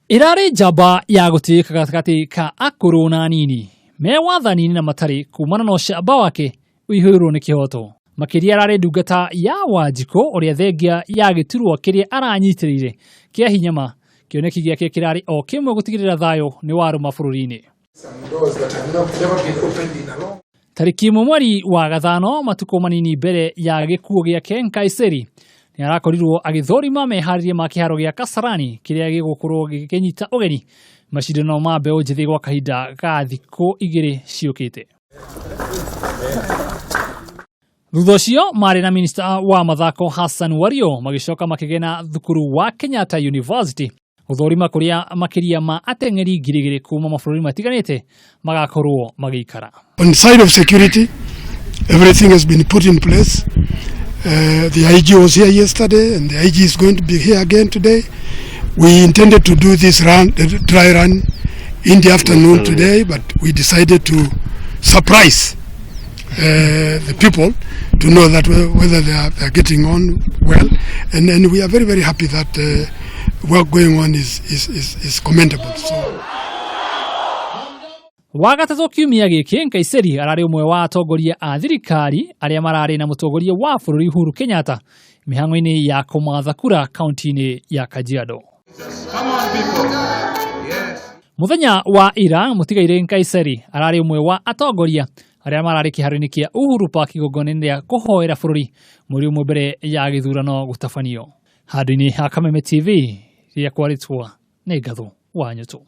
Ĩrarĩ njamba ya gũtĩĩka gatagatĩ ka akũrũ na anini me wathani-inĩ na matarĩ kumana na ũcamba wake ũihũirwo nĩ kĩhoto. Makĩria ararĩ ndungata ya Wanjikũ ũrĩa thengia ya gĩturwa kĩrĩa aranyitĩrĩire kĩa hinya ma kĩoneki gĩake kĩrarĩ o kĩmwe gũtigĩrĩra thayũ nĩ warũma bũrũri-inĩ. Tarĩki 1 mweri wa gathano matukũ manini mbere ya gĩkuũ gĩake Nkaiseri nĩ arakorirwo agĩthũrima meharĩria ma kĩharo gĩa Kasarani kĩrĩa gĩgũkorwo gĩkĩnyita ũgeni macindano ma mbeũ njĩthĩ gwa kahinda ga thikũ 2 ciũkĩte. Thutha ũcio marĩ na minista wa mathako Hassan Wario magĩcoka makĩgena thukuru wa Kenyatta University gũthũrima kũrĩa makĩria ma ateng'eri 2,000 kuma mabũrũri matiganĩte magakorwo magĩikara. On the side of security, everything has been put in place. The IG was here yesterday and the IG is going to be here again today. We intended to do this run, the dry run in the afternoon today, but we decided to surprise the people to know that whether they are getting on well. And we are very, very happy that work going on is commendable. So. Wagatatũ kiumia gĩkĩ Nkaiseri ararĩ ũmwe wa atongoria a thirikari arĩa mararĩ na mũtongoria wa bũrũri Uhuru Kenyatta mĩhang'o-inĩ ya kũmatha kura kaunti-inĩ ya Kajiado. Mũthenya wa ira mũtigairĩ Nkaiseri ararĩ ũmwe wa atongoria arĩa mararĩ kĩharo-inĩ kĩa Uhuru Park igongona-inĩ rĩa kũhoera bũrũri mweri ũmwe mbere ya gĩthurano gũtabanio. Handũ-inĩ ha Kameme TV rĩakwa rĩtwa nĩ Ngatho wa Nyũtũ.